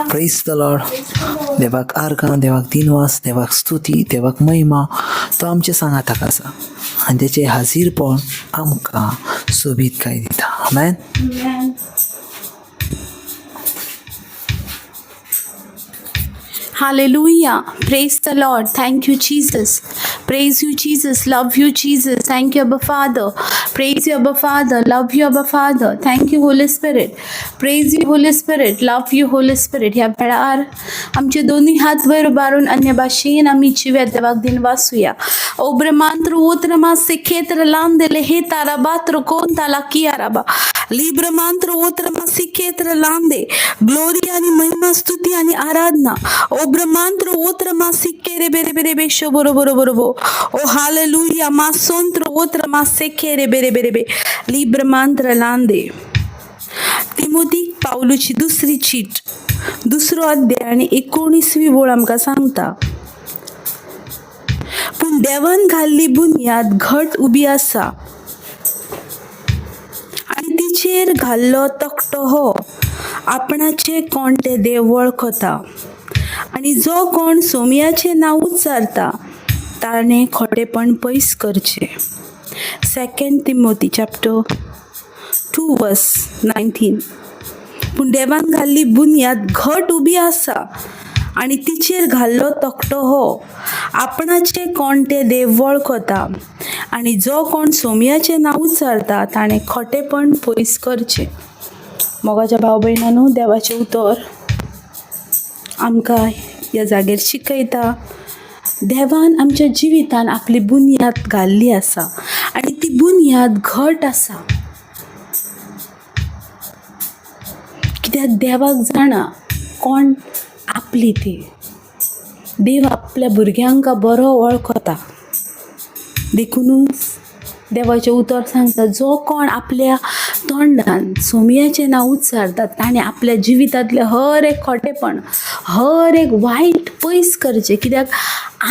प्रेज the Lord. देवाक आर्गां, देवाक दिनवास, देवाक स्तुती, देवाक महिमा. तो आमच्या सांगाताक आसा आनी तेचें हाजीरपण आमकां सोबीतकाय दिता. आमेन. Hallelujah. Praise the Lord. Thank you, Jesus. Praise you, Jesus. Love you, Jesus. Thank you, Abba Father. Praise you, Abba Father. Love you, Abba Father. Thank you, Holy Spirit. Praise you, Holy Spirit. Love you, Holy Spirit. ह्या वेळार आमचे दोन्ही हात वयर उबारून अन्य भाशेन आमी जिव्या देवाक दिन वासूया. ओब्रमांत्र ओत्रमा सिखेत्र लांदेले हे तारा बात्र कोण ताला कियाराबा लिब्रमांत्र ओत्रमा सिखेत्र लांदे. ग्लोरी आणि महिमा, स्तुती आणि आराधना. ओ ब्रह्मांत्र ओत्रमा सिक्के रे बेरे बेरे बे शो बरो बरो बरो बो. ओ हालेलुया. मा सोंत्र ओत्र मा सेखे रे बेरे बेरे बे लिब्रमांत्र लांदे. तिमोती पावलूची दुसरी चीट, दुसरो अध्याय आणि 19वी ओळ आमकां सांगता, पूण देवान घाल्ली बुन्याद घट उबी आसा आनी तिचेर घाल्लो तकटो हो, आपणाचें कोण तें देव वळखता आनी जो कोण सोमयाचें नांव उच्चारता ताणें खोटेपण पयस करचें. Second Timothy chapter 2 verse 19. पूण देवान घाल्ली बुन्याद घट उबी आसा आनी तिचेर घाल्लो तकटो हो, आपणाचें कोण तें देव वळखता आनी जो कोण सोमयाचें नांव उच्चारता ताणें खोटेपण पयस करचें. मोगाच्या भाव भयणांनो, देवाचें उतर आमकां ह्या जाग्यार शिकयता, देवान आमच्या जिवितान आपली बुन्याद घाल्ली आसा आनी ती बुन्याद घट आसा. कित्याक देवाक जाणा कोण आपली ती. देव आपल्या भुरग्यांक बरो वळखता. देखुनूच देवाचें उतर सांगता, जो कोण आपल्या तोंडान सोमयाचें नांव उच्चारता ताणें आपल्या जिवितांतलें हर एक खोटेपण, हर एक वायट पयस करचें. कित्याक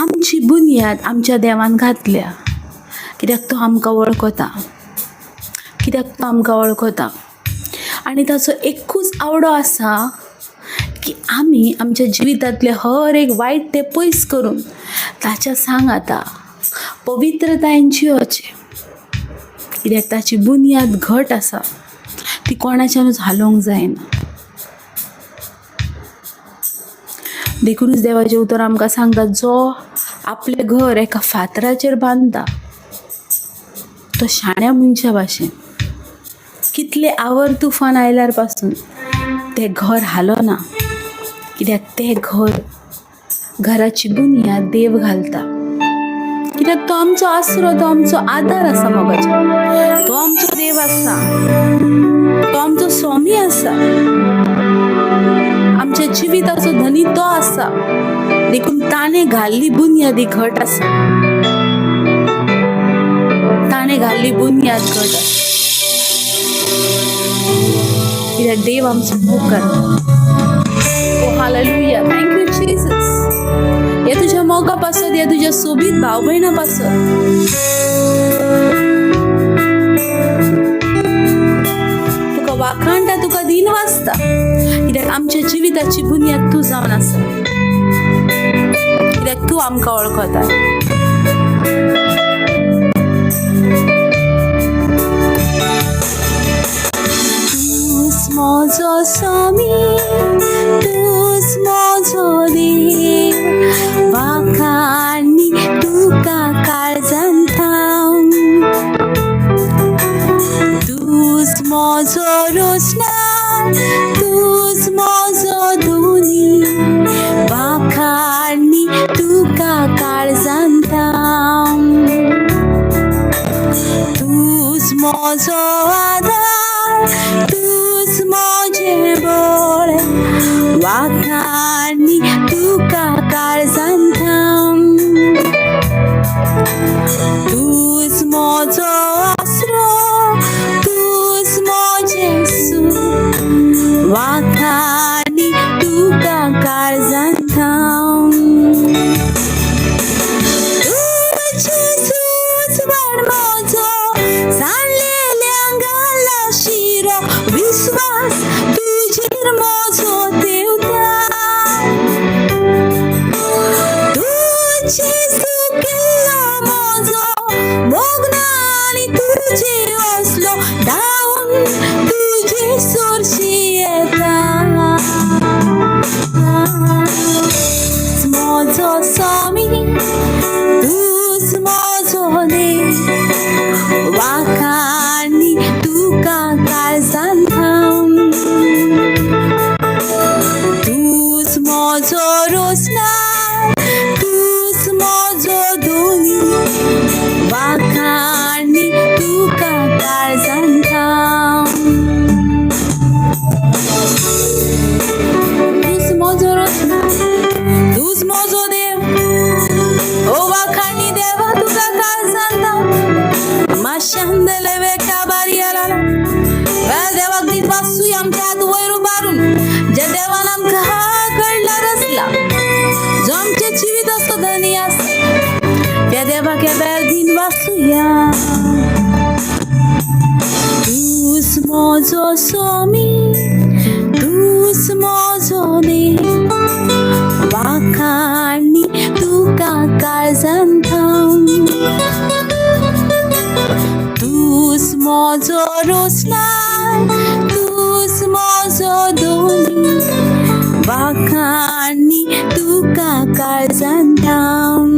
आमची बुन्याद आमच्या देवान घातल्या. कित्याक तो आमकां वळखता, कित्याक तो आमकां वळखता. आनी ताचो एकूच आवडो आसा की आमी आमच्या जिवितांतलें हर एक वायट तें पयस करून ताच्या सांगाता पवित्रतायेन जियोचें. कित्याक ताची बुन्याद घट आसा, ती कोणाच्यानूच हालोवंक जायना. देखुनूच देवाचें उतर आमकां सांगता, जो आपलें घर एका फातराचेर बांदता तो शाण्या मनशा भाशेन, कितले our तुफान आयल्यार पासून तें घर हालना. कित्याक तें घर, घराची बुन्याद देव घालता. कित्याक तो आमचो आसरो, तो आमचो आदार आसा. मोगाचो तो आमचो देव आसा, तो आमचो स्वामी आसा, आमच्या जिविताचो धनी तो आसा. देखून ताणें घाल्ली बुन्यादी घट आसा, ताणें घाल्ली बुन्याद घट आसा. कित्याक देव आमचो मोग करता. ओ हालेलुया. Thank you Jesus. ह्या तुज्या मोगा पासत, ह्या तुज्या सोबीत भाव भयणा पासत, तुका वाखाणटा, तुका दिन वाचता. कित्याक आमच्या जिविताची बुन्याद तूं जावन आसा. कित्याक तूं आमकां वळखता. तूंच म्हजो स्वामी, तूंच म्हजो देव, वाखाणी तुका काळजान थावन. तूंच म्हजो रोशनार, तूंच म्हजो धोनी, वाखाणी तुका काळजान थावन. तूंच म्हजो आदार, तूंच म्हजें बळ, वाखाणी तुका काळजान थावन. तूंच म्हजो आसरो, तूंच म्हजें सूख, वाखाणी तुका काळजान थावन. जेजूच वाड म्हजो, सांडलेल्यांक घाला शिरो, विस्वास तुजेर म्हजो देवता. देवाक ह्या वेळार दिनवासुया. तूंच म्हजो स्वामी, तूंच म्हजो देव, वाखाणी तुका काळजान थावन. तूंच म्हजो रोसनाय, तूंच म्हजो दोनी, वाखाणी तुका काळजान थावन.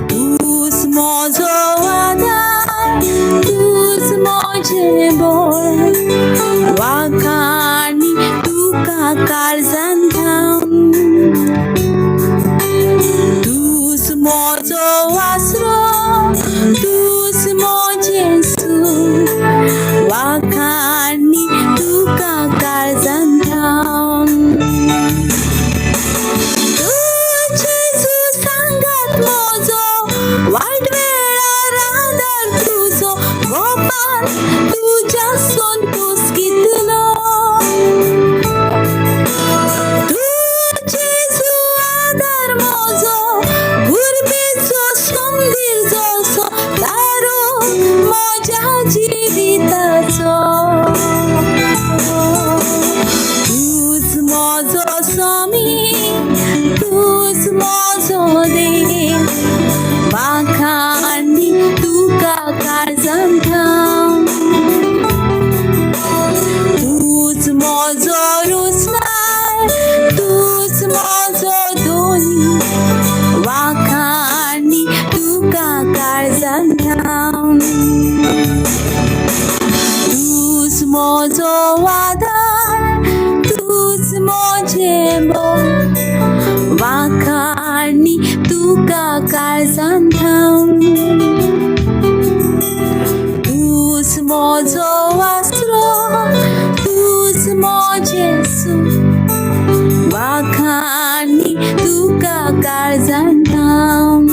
तूंच म्हजो आदार, तूंच म्हजें बळ, वाखाणी तुका काळजान थावन. तूंच म्हजो आसरो, तूंच म्हजें सूख, वाखाणी तुका काळजान थावन. तूं जेजू सांगात म्हजो, वायट वेळार आदार तुजो, गोपान तुज्या संतोस कितलो. तूं जेजू आदार म्हजो, गुरबेचो समधीर जसो, तारो म्हज्या जिविताचो. तूंच म्हजो स्वामी, तूंच म्हजो देव, वाखाणी तुका काळजान थावन. तूंच म्हजो रोसनाय, तूंच म्हजो दोनी, वाखाणी तुका काळजान थावन. तूंच म्हजो आदार, तूंच म्हजें बळ, वाखाणी तुका काळजान थावन. तूंच म्हजो आसरो, तूंच म्हजें सूख, वाखाणी तुका काळजान थावन.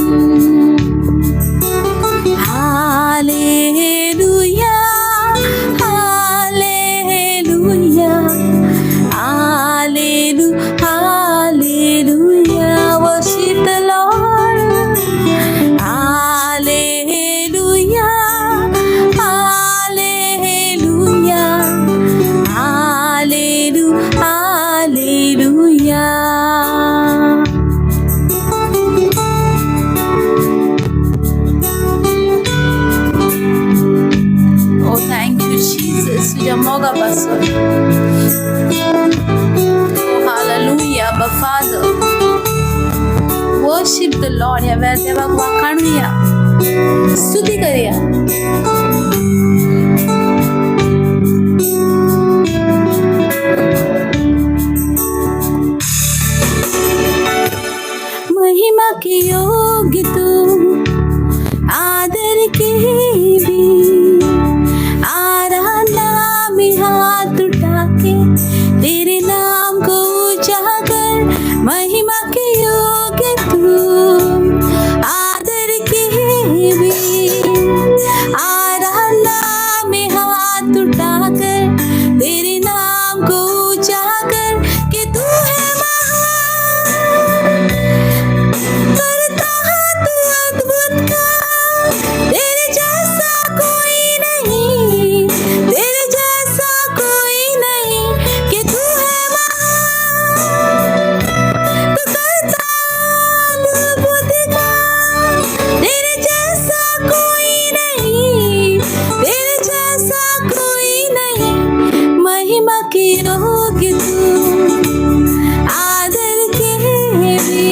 Hallelujah, hallelujah, hallelu, hallelujah. Worship the Lord. Hallelujah, hallelujah, hallelu, hallelujah. Oh, thank you, Jesus. तुझ्या मोगा पासून. Oh, hallelujah, Abba Father. Worship the Lord. ह्या वेळार देवाक वाखाणुया, स्तुती करूया. महिमा के योग्य तू, आदर के भी, आराधना में हाथ उठा के तेरे नाम को उजागर. महिमा के योग्य तू, आदर के भी, आराधना में हाथ उठाकर तेरे नाम को उजागर, कि तू है महान, करता है तू अद्भुत काम, तेरे जैसा कोई नहीं, तेरे जैसा कोई नहीं, कि तू है महान, तू करता अद्भुत काम, तेरे जैसा कोई नहीं, तेरे जैसा कोई नहीं. महिमा के योग्य तू, आदर के भी,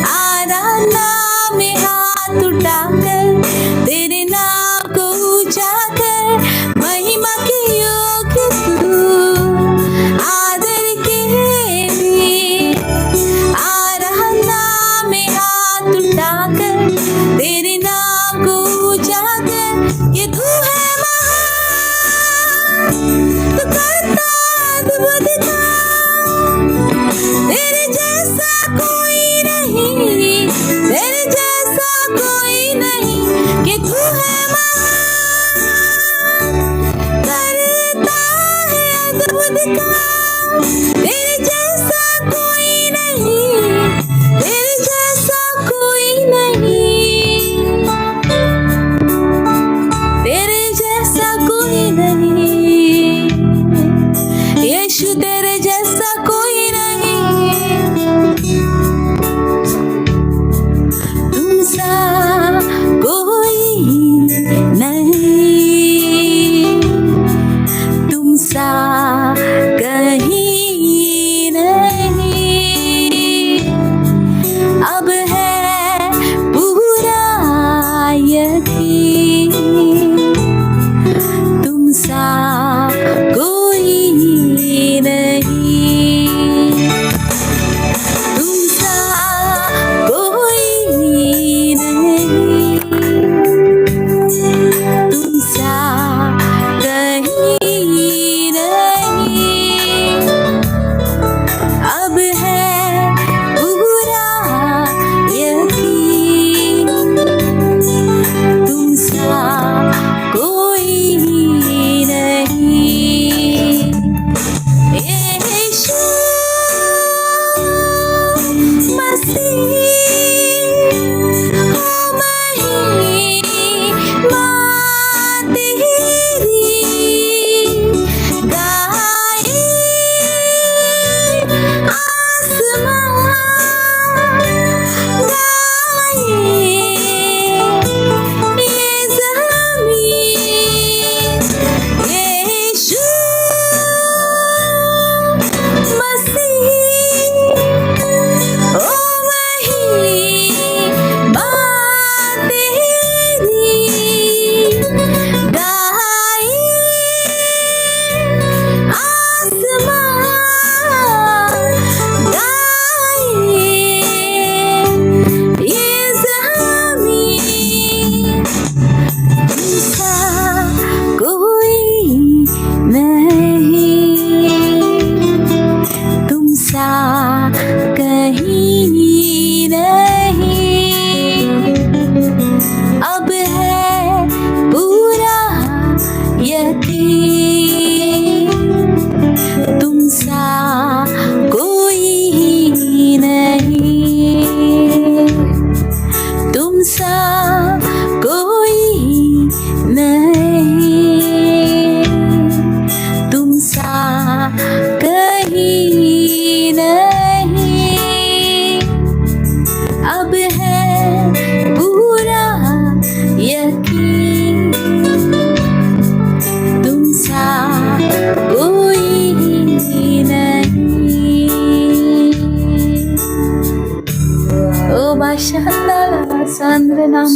आराधना में हाथ उठाकर तेरे नाम को उजागर. महिमा के योग्य तू, आदर के भी, आराधना में हाथ उठाकर तेरे नाम को उजागर, ये तू है महान, तू करता अद्भुत. तेरे जैसा कोई नहीं, तुम सा कोई नहीं, तुम सा कहीं नहीं। अब है पूरा यकीन, तुम सा कोई नहीं, तुम सा कोई नहीं, तुम सा कहीं नहीं। अब है पूरा यकीन, तुम सा कोई नहीं। यीशु मसीह हो महिमा तेरी, गाए आसमां, गाए ये ज़मीन। यीशु मसीह ओ महिमा तेरी, गाए आसमां, गाए ये ज़मीन। तुमसा कोई नहीं, तुमसा कहीं नहीं। अब है पूरा यकीन, तुमसा कोई नहीं, तुमसा कोई नहीं, तुमसा कहीं नहीं। अब है पूरा यकीन, तुमसा कोई नहीं। ओ बादशाह सांद्र नाम,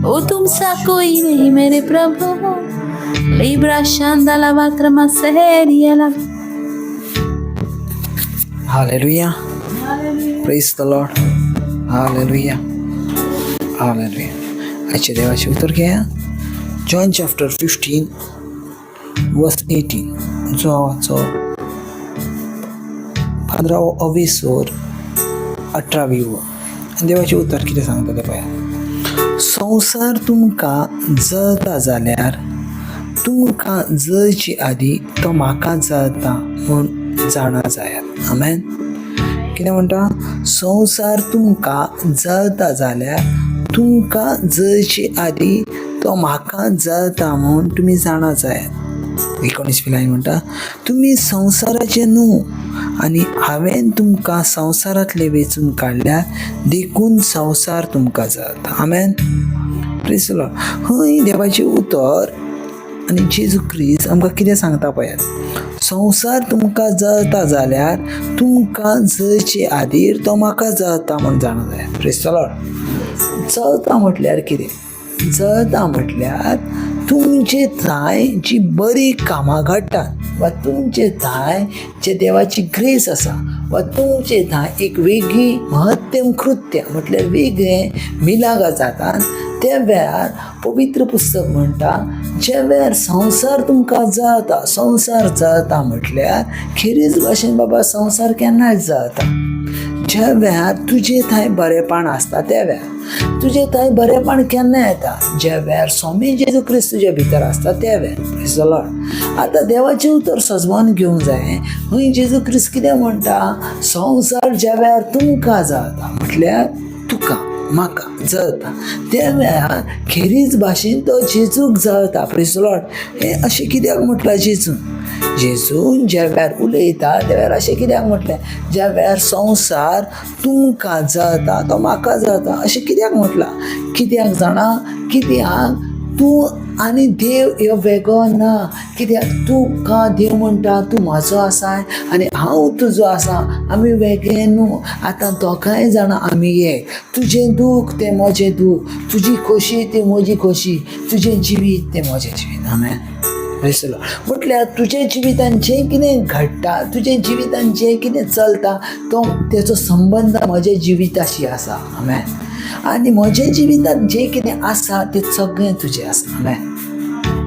ओ तुमसा कोई नहीं मेरे प्रभु। Libra शांदा वात्रमा सहरियला। Hallelujah, praise the Lord. Hallelujah, hallelujah. आजच्या देवाचे उतर घेया, जॉन चॅप्टर 15 वर्स 18, जो 15 वीस वर 18वी वर. आनी देवाचें उतर कितें सांगता तें पळया. संवसार तुमकां जळता जाल्यार तुमकां जळचे आदीं तो म्हाका जळता म्हूण जाणा जायात. आमेन. कितें म्हणटा? संवसार तुमकां जळता जाल्यार तुमकां जळचे आदीं तो म्हाका जळता म्हूण तुमी जाणा जायात. 19 लायन म्हणटा, तुमी संवसाराचे न्हू आनी हांवें तुमकां संवसारांतले वेंचून काडल्यात, देखून संवसार तुमकां जळता. आमेन. Praise the Lord. हय देवाचें उतर आनी जेजू क्रिस्त आमकां कितें सांगता पळयात. संवसार तुमकां जळता जाल्यार तुमकां जळचे आदीं तो म्हाका जळता म्हूण जाणा जाय. Praise the Lord. जळता म्हटल्यार कितें? जळता म्हटल्यार तुमचे थंय जी बरी कामां घडटात वा तुमचे थंय जे देवाची ग्रेस आसा वा तुमचे थंय एक वेगळी महत्तम कृत्य म्हटल्यार वेगळें मिलागां जातात त्या वेळार पवित्र पुस्तक म्हणटा, ज्या वेळार संवसार तुमकां जळता. संवसार जळता म्हटल्यार खेरीज भाशेन बाबा संवसार केन्नाय जळता. ज्या वेळार तुजे थंय बरेपण आसता त्या वेळार तुजे थंय बरेपण केन्ना येता? ज्या वेळार स्वामी जेजू क्रिस्त तुज्या भितर आसता त्या वेळार. Praise the Lord. आतां देवाचें उतर सजवान घेवंक जाय. हय जेजू क्रिस्त कितें म्हणटा? संवसार ज्या वेळार तुमकां जळता म्हटल्यार तुका म्हाका जळता. त्या वेळार खेरीज भाशेन तो जेजूक जळता. प्रेज the Lord. हें अशें कित्याक म्हटलां जेजून? जेजून ज्या वेळार उलयता त्या वेळार अशें कित्याक म्हटलें? ज्या वेळार संवसार तुमकां जळता तो म्हाका जळता अशें कित्याक म्हटलां? कित्याक जाणा? कित्याक तूं आनी देव ह्यो वेगळो ना. कित्याक तुका देव म्हणटा तूं म्हाजो आसाय आनी हांव तुजो आसा, आमी वेगळे न्हू. आतां दोगांय जाणां आमी एक. तुजें दूख तें म्हजें दूख, तुजी खोशी ती म्हजी खोशी, तुजें जिवीत तें म्हजें जिवीत. आमेन. प्रेज the Lord. म्हटल्यार तुज्या जिवितान जें कितें घडटा, तुज्या जिवितान जें कितें चलता तो तेचो संबंद म्हज्या जिविताशी आसा. आमेन. आनी म्हज्या जिवितान जें कितें आसा तें सगळें तुजें आसा. आमेन.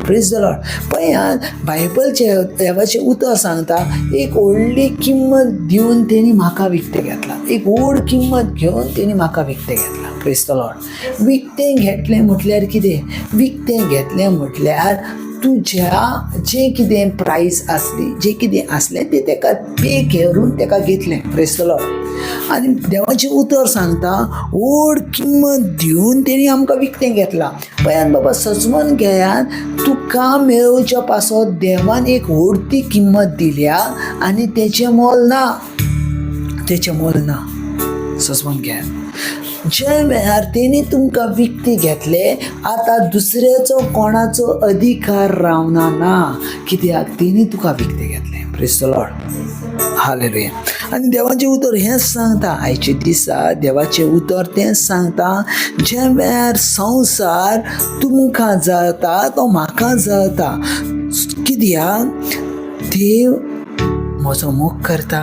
Praise the Lord. पळयात बायबलचें देवाचें उतर सांगता एक व्हडली किंमत दिवन तेणी म्हाका विकतें घेतलां. एक व्हड किंमत घेवन तेणी म्हाका विकतें घेतलां. Praise the Lord. विकतें घेतलें म्हटल्यार कितें? विकतें घेतलें म्हटल्यार तुज्या जें कितें प्रायस आसली, जें कितें आसलें तें तेका पे करून तेका घेतलें. Praise the Lord. आनी देवाचें उतर सांगता व्हड किंमत दिवन तेणी आमकां विकतें घेतलां. पळयात बाबा, सजमन घेयात, तुका मेळोवच्या पासत देवान एक व्हडली किंमत दिल्या आनी तेचें मोल ना, तेचें मोल ना. सजमन घेयात. ज्या वेळार तेणी तुमकां विकती घेतले आतां दुसऱ्याचो कोणाचो अधिकार रावना ना. कित्याक तेणी तुका विकतें घेतलें. Praise the Lord. Hallelujah. आनी देवाचें उतर हेंच सांगता आयच्या दिसा, देवाचें उतर तेंच सांगता ज्या वेळार संवसार तुमकां जळता तो म्हाका जळता. कित्याक देव म्हजो मोग करता,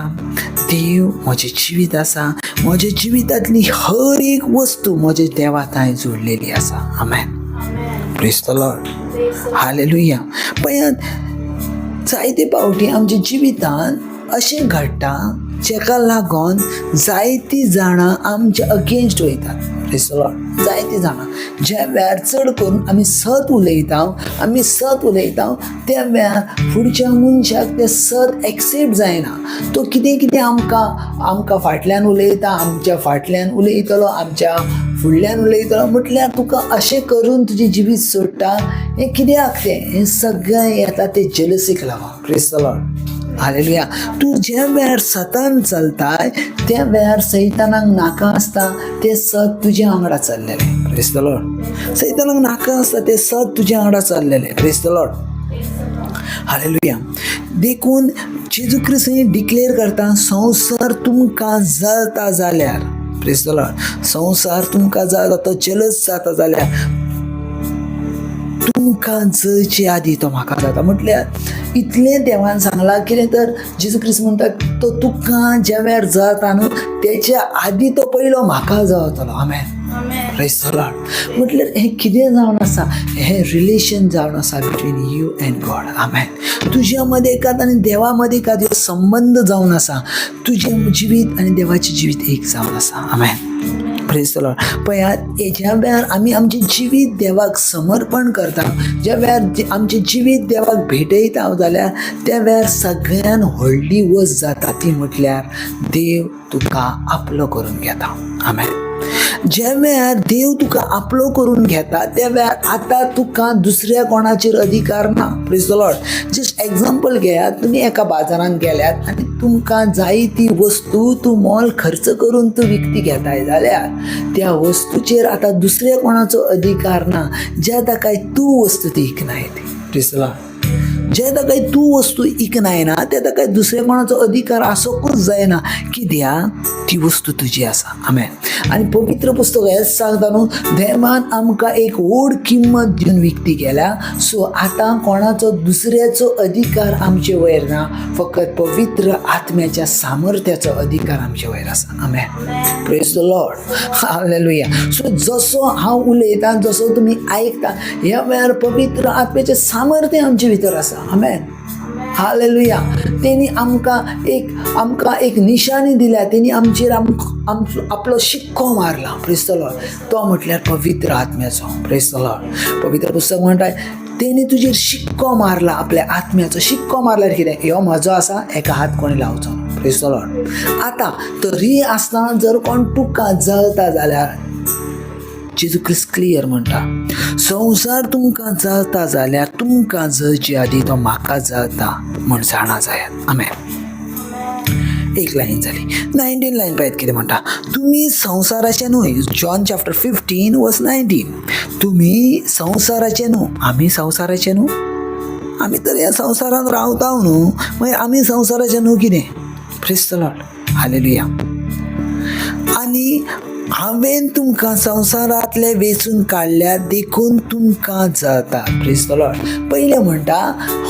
देव म्हजें जिवीत आसा, म्हज्या जिवितांतली हर एक वस्तू म्हज्या देवा थांय जोडलेली आसा. आमेन. Praise the Lord. Hallelujah. पळयात जायते फावटी आमच्या जिवितांत अशें घडटा जेका लागून जायतीं जाणां आमच्या अगेन्स्ट वयतात. Praise the Lord. जायतीं जाणां ज्या वेळार चड करून आमी सत उलयता, आमी सत उलयता त्या वेळार फुडच्या मनशाक तें सत एक्सेप्ट जायना. तो कितें कितें आमकां आमकां फाटल्यान उलयता, आमच्या फाटल्यान उलयतलो, आमच्या फुडल्यान उलयतलो. म्हटल्यार तुका अशें करून तुजें जिवीत सोडटा. हें कित्याक तें? हें सगळें येता तें जेलसीक लागून. Praise the Lord. Hallelujah. तूं ज्या वेळार सतान चलताय त्या वेळार सैतानाक नाका आसता तें सत तुज्या वांगडा चल्लेलें. Praise the Lord. सैतानाक नाका आसता तें सत तुज्या वांगडा चल्लेलें. Praise the Lord. Hallelujah. देखून जेजू क्रिस्त डिक्लेअर करता संवसार तुमकां जळता जाल्यार, प्रेज the Lord, संवसार तुमकां जळता, तो जेलस जाता जाल्यार तुमकां जळचे आदी तो म्हाका जाता. म्हटल्यार इतलें देवान सांगलां कितें तर जेजू क्रिस्त म्हणटा तो तुका ज्या वेळार जळता न्हू तेच्या आदी तो पयलो म्हाका जळतलो. आमेन. Praise the Lord. म्हटल्यार हें कितें जावन आसा? हें रिलेशन जावन आसा बिटवीन you and God. आमेन. तुज्या मदें एकाद आनी देवा मदें एकाद ह्यो संबंद जावन आसा. तुजें जिवीत आनी देवाचें जिवीत एक जावन आसा. आमेन. Praise the Lord. पळयात ज्या वेळार आमी आमचें जिवीत देवाक समर्पण करता, ज्या वेळार आमचें जिवीत देवाक भेटयता जाल्यार त्या वेळार सगळ्यान व्हडली वस्त जाता ती म्हटल्यार देव तुका आपलो करून घेता. आमेन. ज्या वेळार देव तुका आपलो करून घेता त्या वेळार आतां तुका दुसऱ्या कोणाचेर अधिकार ना. Praise the Lord. Just example घेयात, तुमी एका बाजारांत गेल्यात आनी तुमकां जाय ती वस्तू तूं मोल खर्च करून तूं विकती घेताय जाल्यार त्या वस्तूचेर आतां दुसऱ्या कोणाचो अधिकार ना. ज्या ताका तूं वस्तू ती इकनाय ती. Praise the Lord. जे ताका तूं वस्तू इकनाय ना त्या ताका दुसऱ्या कोणाचो अधिकार आसोकूच जायना. कित्याक ती वस्तू तुजी आसा. आमेन. आनी पवित्र पुस्तक हेंच सांगता न्हू, देवान आमकां एक व्हड किंमत दिवन विकती केल्या. सो आतां कोणाचो दुसऱ्याचो अधिकार आमचे वयर ना, फकत पवित्र आत्म्याच्या सामर्थ्याचो अधिकार आमचे वयर आसा. आमेन. Praise the Lord. Hallelujah. So जसो हांव उलयतां, जसो तुमी आयकता, ह्या वेळार पवित्र आत्म्याचें सामर्थ्य आमचे भितर आसा. आमेन. हालेलुया. तेणी आमकां एक निशाणी दिल्या, तेणी आमचेर आपलो शिक्को मारला. Praise the Lord. तो म्हटल्यार पवित्र आत्म्याचो. Praise the Lord. पवित्र पुस्तक म्हणटा तेणी तुजेर शिक्को मारला, आपल्या आत्म्याचो शिक्को मारल्यार कितें? ह्यो म्हजो आसा, एका हात कोणी लावचो ना. Praise the Lord. आतां तरी आसतना जर कोण तुका जळता जाल्यार जेजू क्रिस्त क्लियर म्हणटा, संवसार तुमकां जळता जाल्यार तुमकां जळचे आदी तो म्हाका जळता म्हूण जाणा जायात. आमेन. एक लायन जाली. 19 लायन पळयात कितें म्हणटा, तुमी संवसाराचे न्हय. जॉन चॅप्टर 15 वर्स 19. तुमी संवसाराचे न्हू. आमी संवसाराचे न्हू, आमी तर ह्या संवसारांत रावता न्हू, मागीर आमी संवसाराचे न्हू कितें? Praise the Lord, hallelujah. आनी हांवें तुमकां संवसारांतले वेंचून काडल्यात देखून तुमकां जळता. Praise the Lord. पयलें म्हणटा,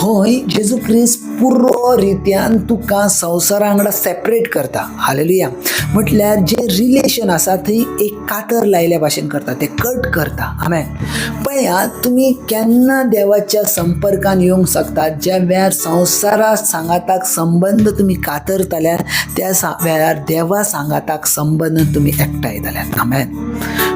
हय जेजू क्रिस्त पुरो रित्यान तुका संवसारा वांगडा सेपरेट करता. हालेलुया. म्हटल्यार जें रिलेशन आसा थंय एक कातर लायल्या भाशेन करता, तें कट करता. आमेन. पळयात, तुमी केन्ना देवाच्या संपर्कान येवंक शकतात? ज्या वेळार संवसारा सांगाताक संबंद तुमी कातरतल्यार त्या वेळार देवा सांगाताक संबंद तुमी एकठांय जाल्यात. आमेन.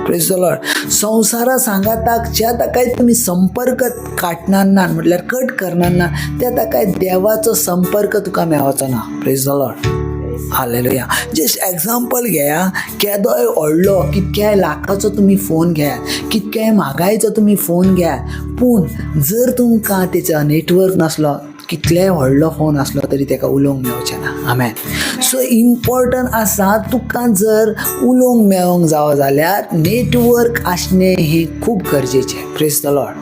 Praise the Lord. संवसारा सांगाताक ज्या ताकाय तुमी संपर्क काटणार ना, म्हटल्यार कट करणार ना, त्या ताकाय देवाचो संपर्क तुका मेळचो ना. Praise the Lord, hallelujah. Just example घेया, केदोय व्हडलो कितक्याय लाखाचो तुमी फोन घेयात, कितक्याय म्हागायचो तुमी फोन घेयात, पूण जर तुमकां तेचो नेटवर्क नासलो, कितलेय व्हडलो फोन आसलो तरी तेका उलोवंक मेवचें ना. आमेन. सो इम्पॉर्टंट आसा, तुका जर उलोवंक मेळोंक जावो जाल्यार नेटवर्क आसणें हें खूब गरजेचें. Praise the Lord.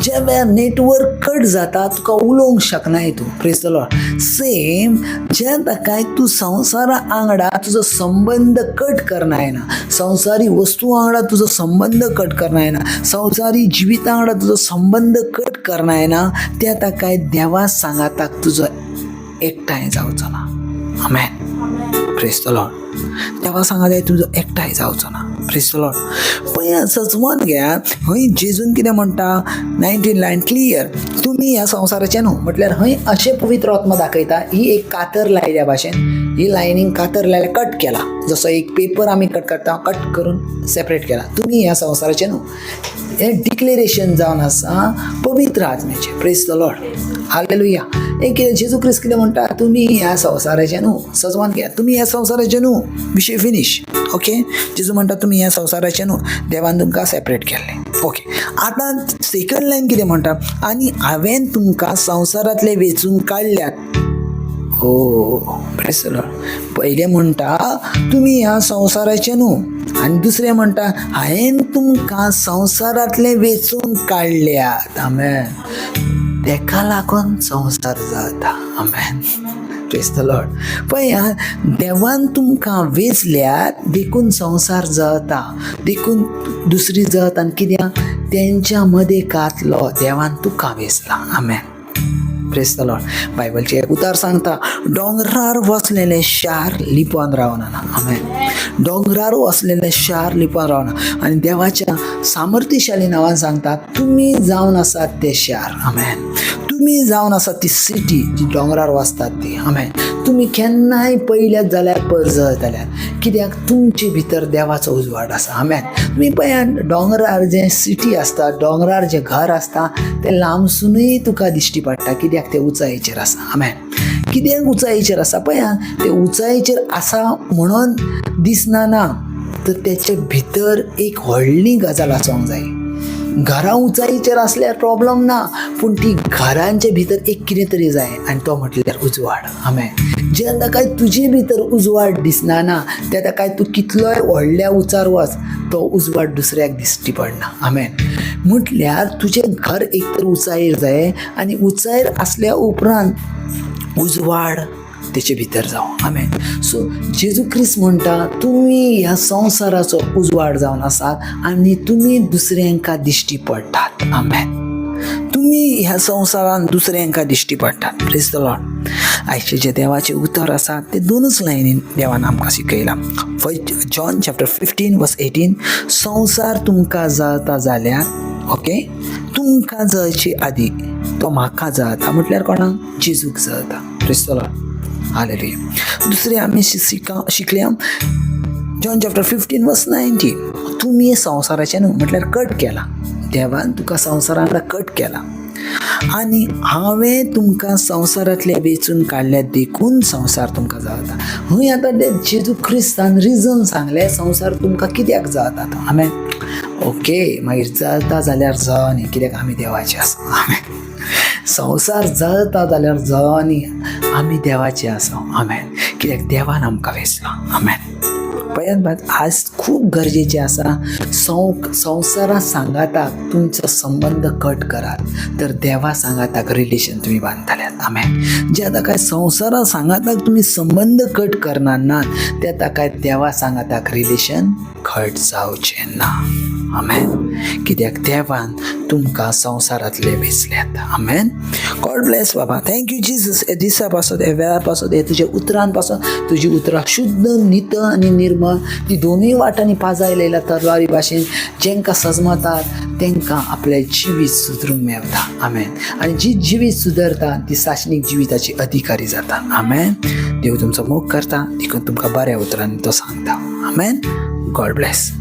ज्या वेळार नेटवर्क कट जाता तुका उलोवंक शकनाय तूं. Praise the Lord. Same ज्या ताकाय तूं संवसारा वांगडा तुजो संबंद कट करनाय ना, संवसारी वस्तू वांगडा तुजो संबंद कट करनाय ना, संवसारी जिविता वांगडा तुजो संबंद कट करनाय ना, त्या ताकाय देवा सांगाताक तुजो एकठांय जावचो ना. आमेन. Praise the Lord. देवा सांगाताक तुजो एकठांय जावचो ना. Praise the Lord. पळयात, सजवन घेयात, हय जेजून कितें म्हणटा, 19 लायन क्लियर, तुमी ह्या संवसाराचे न्हू. म्हटल्यार हय अशें पवित्र आत्मा दाखयता, ही एक कातर लायल्या भाशेन, ही लायनींग कातर लायल्या, कट केला, जसो एक पेपर आमी कट करता, कट करून सेपरेट केला. तुमी ह्या संवसाराचे न्हू, हें डिक्लेरेशन जावन आसा पवित्र आत्म्याचें. Praise the Lord, hallelujah. एक कितें जेजू क्रिस्त कितें म्हणटा, तुमी ह्या संवसाराचे न्हू. सजवान घेयात, तुमी ह्या संवसाराचे न्हू, विशय फिनीश. ओके, जेजू म्हणटा तुमी ह्या संवसाराचे न्हू, देवान तुमकां सेपरेट केल्लें. ओके, आतां सेकंड लायन कितें म्हणटा, आनी हांवें तुमकां संवसारांतले वेंचून काडल्यात. हो, praise the Lord. पयलें म्हणटा तुमी ह्या संवसाराचे न्हू, आनी दुसरें म्हणटा हांवें तुमकां संवसारांतले वेंचून काडल्यात. आमेन. तेका लागून संवसार जाता. आमेन. Praise the Lord. पळया, देवान तुमकां वेंचल्यात देखून संवसार जळता, देखून दुसरी जळता. आनी कित्याक तेंच्या मदें घातलो देवान तुका वेंचला. आमेन. Praise the Lord. बायबलचें एक उतार सांगता, दोंगरार वसलेलें शार लिपोन रावना. आमेन. दोंगरार वसलेलें शार लिपोन रावना. आनी देवाच्या सामर्थ्यशाली नांवान सांगता, तुमी जावन आसात तें शार. आमेन. तुमी जावन आसात ती सिटी जी दोंगरार वसतात ती. आमेन. तुमी केन्नाय पळयल्यात जाल्यार परजळतल्यात, कित्याक तुमचे भितर देवाचो उजवाड आसा. आमेन. तुमी पळयात, दोंगरार जें सिटी आसता, दोंगरार जें घर आसता, तें लांबसुनूय तुका दिश्टी पडटा, कित्याक तें उंचायेचेर आसा. आमेन. कित्याक उंचायेचेर आसा? पळया, तें उंचायेचेर आसा म्हणून दिसना ना, तर तेचे भितर एक व्हडली गजाल आसूंक जाय. घरां उंचायेचेर आसल्यार प्रॉब्लम ना, पूण ती घरांचे भितर एक कितें तरी जाय, आनी तो म्हटल्यार उजवाड. आमेन. जेन्ना काय तुजे भितर उजवाड दिसना ना, तेन्ना काय तूं कितलोय व्हडल्या उंचार वच, तो उजवाड दुसऱ्याक दिश्टी पडना. आमेन. म्हटल्यार तुजें घर एक तर उंचायेर जाय, आनी उंचायेर आसल्या उपरांत उजवाड तेचे भितर जावं. आमेन. सो जेजू क्रिस्त म्हणटा, तुमी ह्या संवसाराचो उजवाड जावन आसात आनी तुमी दुसऱ्यांका दिश्टी पडटात. आमेन. तुमी ह्या संवसारान दुसऱ्यांका दिश्टी पडटात. Praise the Lord. आयचें जें देवाचें उतर आसा तें दोनूच लायनीन देवान आमकां शिकयलां. First John chapter 15 verse 18, संवसार तुमकां जळता जाल्यार, ओके, तुमकां जळचे आदी तो म्हाका जळता. म्हटल्यार कोणाक? जेजूक जळता. Praise the Lord, hallelujah. दुसरें आमी शिकल्या जॉन चॅप्टर 15 वर्स 19, तुमी संवसाराचें न्हू, म्हटल्यार कट केला देवान तुका संवसारान कट केला. आनी हांवें तुमकां संवसारांतले वेंचून काडल्या देखून संवसार तुमकां जळता. हूंय आतां ते जेजू क्रिस्तान रिजन सांगलें संवसार तुमकां कित्याक जळता तो. आमेन. ओके, मागीर जळता जाल्यार जळनी, कित्याक आमी देवाचे आसा. आमेन. संवसार जळता जाल्यार जळनी, आमी देवाचे आसा. आमेन. कित्याक देवान आमकां वेंचला. आमेन. पळयात बात आज खूब गरजेचें आसा. संवसारा सांगाताक तुमचो संबंद कट करात तर देवा सांगाताक रिलेशन तुमी बांदतल्यात. आमेन. जे आतां काय संवसारा सांगाताक तुमी संबंद कट करना ना ते आतां काय देवा सांगाताक रिलेशन कट जावचें ना. आमेन. कित्याक देवान तुमकां संवसारांतले वेंचल्यात. आमेन. गॉड ब्लेस बाबा. Thank you Jesus. हे दिसा पासत, हे वेळा पासत, हे तुज्या उतरान पासत, तुजी उतरां शुद्ध नित आनी निर्मळ, ती दोनूय वाटांनी पाजायलेल्या तरवारी भाशेन जेंकां सजमतात तेंकां आपलें जिवीत सुदरूंक मेवता. आमेन. आनी जी जिवीत सुदरता ती सासणीक जिविताची अधिकारी जाता. आमेन. देव तुमचो मोग करता देखून तुमकां बऱ्या उतरांनी तो सांगता. आमेन. God bless.